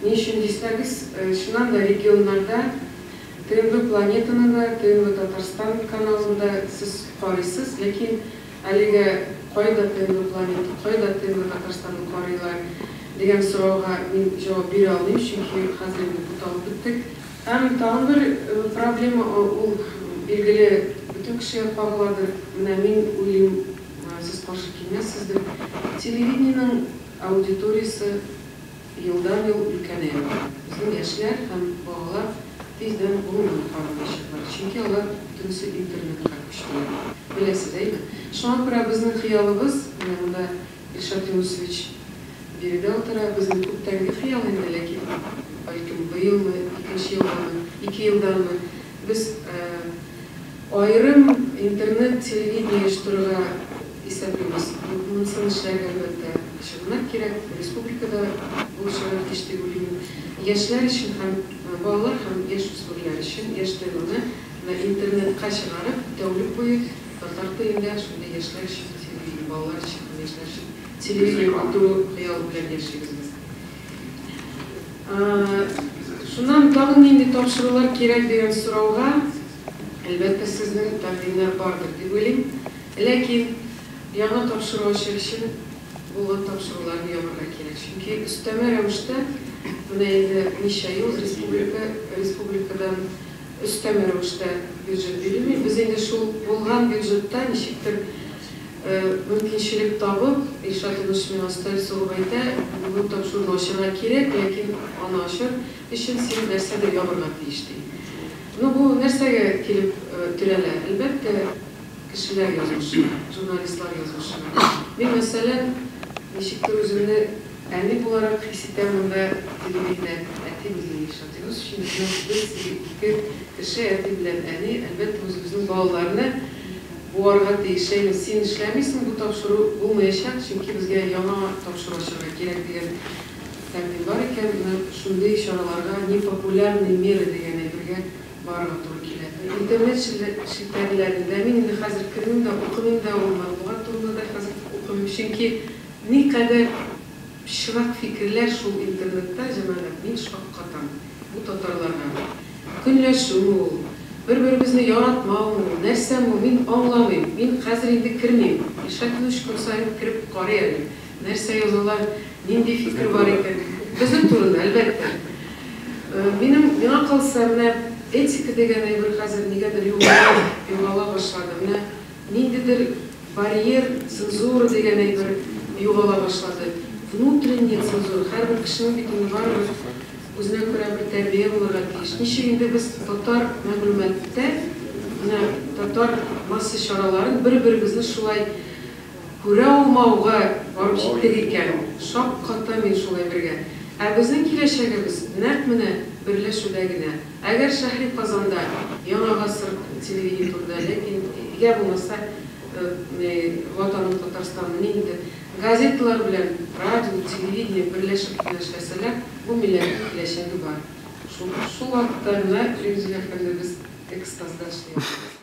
Ни өчен дисәгез, чыннан да регионнарда ТНВ Планетаны да, ТНВ Татарстан каналын да сез карыйсыз, ләкин әлегә кайда ТНВ Планета, кайда ТНВ Татарстанны карыйлар дигән сорауга мин җавап бирә алмыйм, чөнки хәзер инде буталып беттек. Һәм тагын бер проблема, ул, билгеле, бөтен кешегә кагыладыр. Менә мин уйлыйм, сез каршы килмәссездер, телевидениенең аудиториясе елдан-ел өлкәнәя бара. Безнең яшьләр һәм балалар тиздән гомумән карамаячаклар, чөнки алар бөтенесе интернетка күчтеләр. Беләсез, әйме? Шуңа күрә безнең хыялыбыз, менә монда Илшат Юнысович биредә утыра, безнең күптәнге хыял инде, ләкин бәлкем быелмы, икенче елгамы, ике елданмы, без аерым интернет-телевидение оештырырга исәплибез. Монысын эшләргә, әлбәттә, чыгымнар кирәк. Республикада бу эшләргә тиеш дип уйлыйм. Яшьләр өчен һәм балалар һәм яшүсмерләр өчен Яшь ТВны менә интернетка чыгарып, тәүлек буе татар телендә шундый яшьләр өчен телевидение, балалар өчен һәм яшьләр өчен телевидение булдыру хыялы белән яшибез без. Шуннан тагын нинди тапшырулар кирәк дигән сорауга, әлбәттә, сезнең тәкъдимнәр бардыр дип уйлыйм. Ләкин яңа тапшыру ачыр өчен булган тапшыруларны ябарга кирәк. Чөнки өстәмә рәвештә менә инде ничә ел республика республикадан өстәмә рәвештә бюджет бирелми. Без инде шул булган бюджетта ничектер мөмкинчелек табып, Илшат Юнысович миңа өстәл сугып әйтә, бу тапшыруны ачарга кирәк, ләкин аны ачар өчен син нәрсәдер ябарга тиеш, ди. Ну, бу нәрсәгә килеп терәлә? Әлбәттә, кешеләр язмышына, журналистлар язмышына. Мин, мәсәлән, ничектер үземне әни буларак хис итәм монда телевидениедә. Әти безнең Илшат Юнысович, безнең без ике кеше, әти белән әни, әлбәттә, үзебезнең балаларны буарга тиеш. Әйме, син эшләмисең, бу тапшыру булмаячак, чөнки безгә яңа тапшыру ачарга кирәк дигән тәкъдим бар икән, менә шундый чараларга, непопулярные меры дигән әйбергә барырга туры килә. Интернет челтәрләрендә мин инде хәзер кермим дә, укымыйм да, ул матбугат турында да хәзер укымыйм, чөнки никадәр пычрак фикерләр шул интернетта, җәмәгать, мин шаккатам бу татарларга. Көнләшүме ул, бер-беребезне яратмаумы ул, нәрсәме ул, мин аңламыйм. Мин хәзер инде кермим. Илшат өч көн саен кереп карый әле. Нәрсә язалар, нинди фикер бар икән. Безнең турында, әлбәттә. Минем, миңа калса, менә этика дигән әйбер хәзер нигәдер югала, югала башлады. Менә ниндидер барьер, цензура дигән әйбер югала башлады. Внутренняя цензура, һәрбер кешенең бит инде барыбер үзенә күрә бер тәрбия булырга тиеш. Ничек инде без татар мәгълүматта, менә татар масса чараларын бер-беребезне шулай күрә алмауга барып җиттек икән? Шаккатам мин шул әйбергә. Ә безнең киләчәгебез нәкъ менә берләшүдә генә. Әгәр Шәһри Казанда Яңа гасыр телевидение турында, ләкин йә булмаса Ватаным Татарстан ниндидер газеталар белән радио, телевидение берләшеп кенә эшләсәләр, бу милләтнең киләчәге бар. Шул, шул вакытта гына, Римзил әфәнде, без экстазда эшли алабыз.